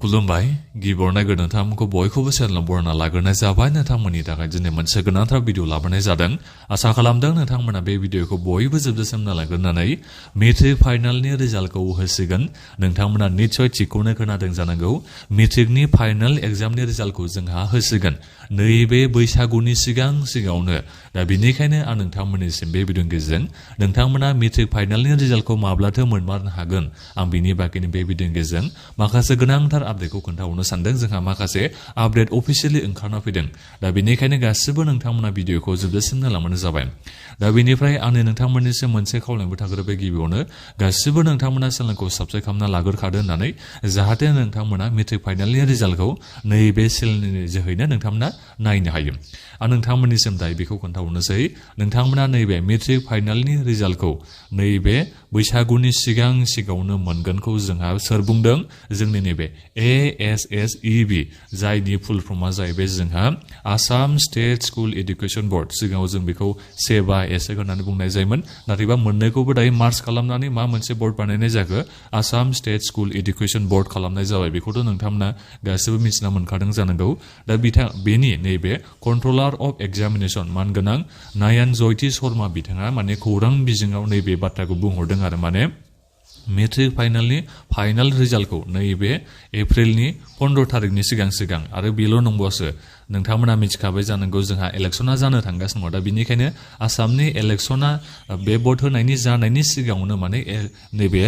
खुलुमबाय गिबियावनो नोंथांमोनखौ बयखौबो चेनेलाव बरायना लाग्रोनाय जाबाय नोंथांमोननि थाखाय दिनै मोनसे गोनांथार भिडिअ लाबोनाय जादों आसा खालामदों नोंथांमोना बे भिडिअखौ बयबो जोबजासिम नायग्रोनानै मेट्रिक फाइनालनि रिजाल्टखौ होसिगोन नोंथांमोना निश्चय थिगखौनो खोनादों जानांगौ मेट्रिकनि फाइनाल एग्जामनि रिजाल्टखौ जोंहा होसिगोन नैबे बैसागुनि सिगाङावनो दा बेनिखायनो आं नोंथांमोननिसिम बे भिडिअनि गेजेरजों नोंथांमोना मेट्रिक फाइनालनि रिजाल्टखौ माब्लाथो मोनमारनो हागोन आं बिनि बागैनो बे भिडिअनि गेजेरजों माखासे गोनांथार आपडेटखौ खोन्थाहरनो सानदों जोंहा माखासे आपडेट अफिसियेलि ओंखारना फैदों दा बेनिखायनो गासिबो नोंथांमोना भिडिअखौ जोबजासिम नायलांबानो जाबाय दा बेनिफ्राय आंनि नोंथांमोननिसिम मोनसे खावलायबो थाग्रोबाय गिबियावनो गासिबो नोंथांमोना चेनेलखौ साबस्क्राइब खालामना लाग्रोखादो होननानै जाहाथे नोंथांमोना मेट्रिक फाइनालनि रिजाल्टखौ नैबे चेनेलनि जोहैनो नोंथांमोना नायनो हायो आं नोंथांमोननिसिम दायो बेखौ खोन्थाहरनोसै नोंथांमोना नैबे मेट्रिक फाइनालनि रिजाल्टखौ नैबे बैसागुनि सिगाङावनो मोनगोनखौ जोंहा सोर बुंदों जोंनि नैबे HSLC जायनि फुल फर्मआ जाहैबाय जोंहा Assam state school education board सिगाङाव जों बेखौ सेबा एसे होननानै बुंनाय जायोमोन नाथायबा मोननैखौबो दायो मार्च खालामनानै मा मोनसे बोर्ड बानायनाय जाखो Assam state school education board खालामनाय जाबाय बेखौथ' नोंथांमोना गासिबो मिथिना मोनखादों जानांगौ दा बेनि नैबे कन्ट्रलार अफ एग्जामिनेशन मानगोनां नायन जयति शर्मा बिथाङा माने खौरां बिजोङाव नैबे बाथ्राखौ बुंहरदों आरो माने मेट्रिक फाइनालनि फाइनाल रिजाल्टखौ नैबे एप्रिलनि 15 तारिखनि सिगां आरो बेल' नंबावसो नोंथांमोना मिथिखाबाय जानांगौ जोंहा इलेक्शना जानो थांगासिनो दङ दा बेनिखायनो आसामनि इलेक्शना बे भट होनायनि जानायनि सिगाङावनो माने नैबे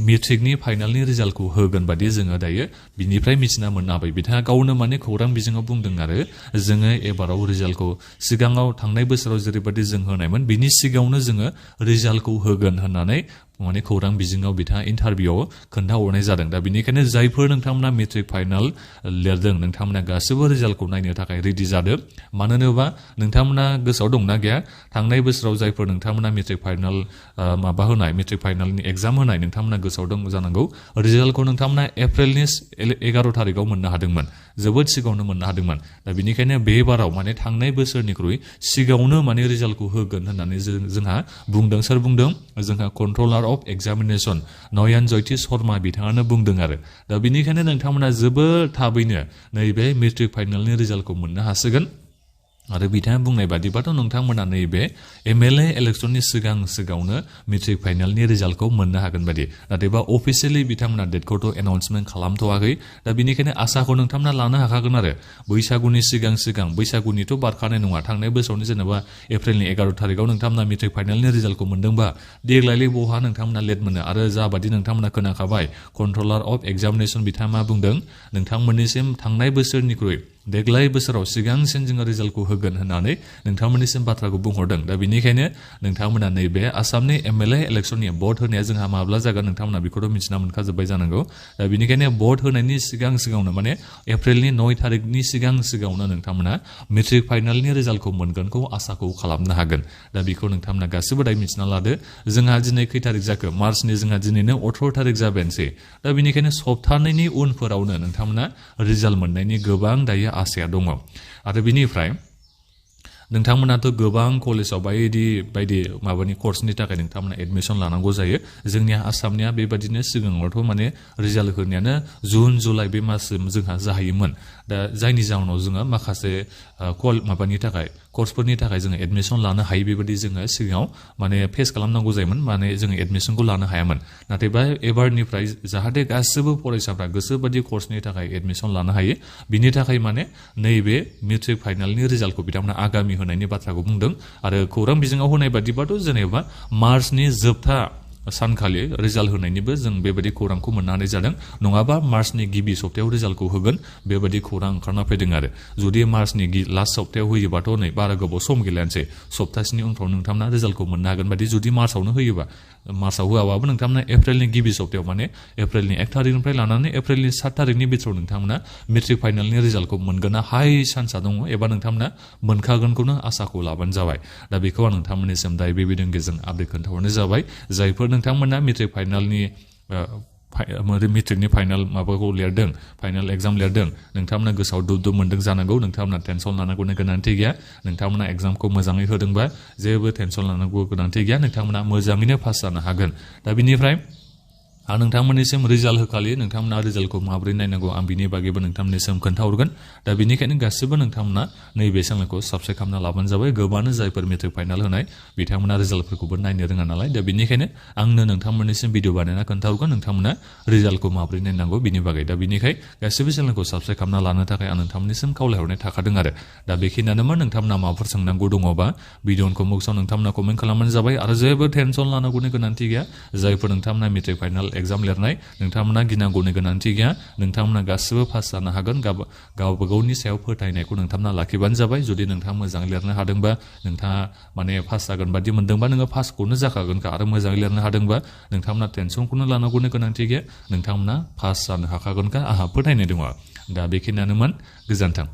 मेट्रिकनि फाइनालनि रिजाल्टखौ होगोन बादि जोङो दायो बिनिफ्राय मिथिना मोननो हाबाय बिथाङा गावनो माने खौरां बिजोङाव बुंदों आरो जोङो एबाराव रिजाल्टखौ सिगाङाव थांनाय बोसोराव जेरैबायदि जों होनायमोन बिनि सिगाङावनो जोङो रिजाल्टखौ होगोन होननानै माने खौरां बिजोङाव बिथाङा इन्टारभिउआव खोन्थाहरनाय जादों दा बेनिखायनो जायफोर नोंथांमोना मेट्रिक फाइनाल लिरदों नोंथांमोना गासिबो रिजाल्टखौ नायनो थाखाय रेडि जादों मानो होनोबा नोंथांमोना गोसोआव दंना गैया थांनाय बोसोराव जायफोर नोंथांमोना मेट्रिक फाइनाल मेट्रिक फाइनालनि एग्जाम होनाय नोंथांमोना गोसोआव दं जानांगौ रिजाल्टखौ नोंथांमोना एप्रिलनि 11 तारिखआव मोननो हादोंमोन जोबोद सिगाङावनो मोननो हादोंमोन दा बेनिखायनो बे बाराव माने थांनाय बोसोरनिख्रुइ सिगाङावनो माने रिजाल्टखौ होगोन होननानै जोंहा बुंदों सोर बुंदों जोंहा कन्ट्रलार अफ एग्जामिनेशन नयन जयति शर्मा बिथाङानो बुंदों आरो दा बेनिखायनो नोंथांमोना जोबोद थाबैनो नैबे मेट्रिक फाइनालनि रिजाल्टखौ मोननो हासिगोन आरो बिथाङा बुंनाय बादिबाथ' नोंथांमोना नैबे MLA इलेक्शननि सिगाङावनो मेट्रिक फाइनालनि रिजाल्टखौ मोननो हागोन बादि नाथायबा अफिसियेलि बिथांमोना डेटखौथ' एनाउन्समेन्ट खालामथ'वाखै दा बेनिखायनो आसाखौ नोंथांमोना लानो हाखागोन आरो बैसागुनि सिगां बैसागुनिथ' बारखानाय नङा थांनाय बोसोरावनो जेनेबा एप्रिलनि 11 तारिखआव नोंथांमोना मेट्रिक फाइनालनि रिजाल्टखौ मोनदोंबा देग्लायलाय बहा नोंथांमोना लेट मोनो आरो जाबादि नोंथांमोना खोनाखाबाय कन्ट्रलार अफ एग्जामिनेशन बिथाङा मा बुंदों नोंथांमोननिसिम थांनाय बोसोरनिख्रुइ देग्लाय बोसोराव सिगांसिन जोङो रिजाल्टखौ होगोन होननानै नोंथांमोननिसिम बाथ्राखौ बुंहरदों दा बेनिखायनो नोंथांमोना नैबे आसामनि MLA इलेक्शननि भट होनाया जोंहा माब्ला जागोन नोंथांमोना बेखौथ' मिथिना मोनखाजोब्बाय जानांगौ दा बेनिखायनो भट होनायनि सिगाङावनो माने एप्रिलनि 9 तारिखनि सिगाङावनो नोंथांमोना मेट्रिक फाइनालनि रिजाल्टखौ मोनगोनखौ आसाखौ खालामनो हागोन दा बेखौ नोंथांमोना गासिबो दाय मिथिना लादो जोंहा दिनै खै तारिख जाखो मार्चनि जोंहा दिनैनो 18 तारिख जाबायनोसै दा बेनिखायनो सप्तानैनि उनफोरावनो नोंथांमोना रिजाल्ट मोननायनि गोबां दायो आसाया दङ आरो बिनिफ्राय नोंथांमोनाथ' गोबां कलेजाव बायदि माबानि कर्सनि थाखाय नोंथांमोना एडमिशन लानांगौ जायो जोंनि आसामनिया बेबादिनो सिगाङावथ' माने रिजाल्ट होनायानो जुन जुलाइ बे माससिम जोंहा जाहैयोमोन दा जायनि जाहोनाव जोङो माखासे माबानि थाखाय कर्सफोरनि थाखाय जोङो एडमिशन लानो हायो बेबायदि जोङो सिगाङाव माने फेस खालामनांगौ जायोमोन माने जोङो एडमिशनखौ लानो हायामोन नाथायबा एबारनिफ्राय जाहाथे गासिबो फरायसाफ्रा गोसोबादि कर्सनि थाखाय एडमिशन लानो हायो बिनि थाखाय माने नैबे मेट्रिक फाइनालनि रिजाल्टखौ बिथांमोना आगामि होनायनि बाथ्राखौ बुंदों आरो खौरां बिजोङाव होनाय बादिबाथ' जेनेबा मार्चनि जोबथा सानखालि रिजाल्ट होनायनिबो जों बेबायदि खौरांखौ मोननो हानाय जादों नङाबा मार्चनि गिबि सप्तायाव रिजाल्टखौ होगोन बेबायदि खौरां ओंखारना फैदों आरो जुदि मार्चनि लास्ट सप्तायाव होयोबाथ' नै बारा गोबाव सम गैलायानोसै सप्तासेनि उनफ्राव नोंथांमोना रिजाल्टखौ मोननो हागोन बादि जुदि मार्चआवनो होयोबा मार्चआव होआबाबो नोंथांमोना एप्रिलनि गिबि सप्तायाव माने एप्रिलनि 1 तारिखनिफ्राय लानानै एप्रिलनि 7 तारिखनि बिथोराव नोंथांमोना मेट्रिक फाइनालनि रिजाल्टखौ मोनगोना हाइ चान्सआ दङ एबा नोंथांमोना मोनखागोनखौनो आसाखौ लाबानो जाबाय दा बेखौ आं नोंथांमोननिसिम दायो बे भिडिअनि गेजेरजों आपडेट खोन्थाहरनाय जाबाय जायफोर नोंथांमोना मेट्रिक फाइनालनि मेट्रिकनि फाइनाल माबाखौ लिरदों फाइनाल एग्जाम लिरदों नोंथांमोना गोसोआव दुब मोनदों जानांगौ नोंथांमोना टेनसन लानांगौनि गोनांथि गैया नोंथांमोना एग्जामखौ मोजाङै होदोंबा जेबो टेनसन लानांगौ गोनांथि गैया नोंथांमोना मोजाङैनो पास जानो हागोन दा बिनिफ्राय आं नोंथांमोननिसिम रिजाल्ट होखालि नोंथांमोना रिजाल्टखौ माबोरै नायनांगौ आं बिनि बागैबो नोंथांमोननिसिम खोन्थाहरगोन दा बेनिखायनो गासिबो नोंथांमोना नैबे चेनेलखौ साबस्क्राइब खालामना लाबानो जाबाय गोबांनो जायफोर मेट्रिक फाइनाल होनाय बिथांमोना रिजाल्टफोरखौबो नायनो रोङा नालाय दा बेनिखायनो आंनो नोंथांमोननिसिम भिडिअ बानायना खोन्थाहरगोन नोंथांमोना रिजाल्टखौ माबोरै नायनांगौ बिनि बागै दा बेनिखाय गासिबो चेनेलखौ साबस्क्राइब खालामना लानो थाखाय आं नोंथांमोननिसिम खावलायहरनाय थाखादों आरो दा बेखिनियानोमोन नोंथांमोना माबाफोर सोंनांगौ दङबा भिडिअखौ मुक्साव नोंथांमोना कमेन्ट खालामबानो जाबाय आरो जेबो टेनसन लानांगौनि गोनांथि गैया जायफोर नोंथांमोना मेट्रिक फाइनाल एग्जाम लिरनाय नोंथांमोना गिनांगौनि गोनांथि गैया नोंथांमोना गासिबो पास जानो हागोन गावबा गावनि सायाव फोथायनायखौ नोंथांमोना लाखिबानो जाबाय जुदि नोंथाङा मोजाङै लिरनो हादोंबा नोंथाङा माने पास जागोन बादि मोनदोंबा नोङो पासखौनो जाखागोनखा आरो मोजाङै लिरनो हादोंबा नोंथांमोना टेनसनखौनो लानांगौनि गोनांथि गैया नोंथांमोना पास जानो हाखागोनखा आंहा फोथायनाय दङ दा बेखिनियानोमोन गोजोन्थों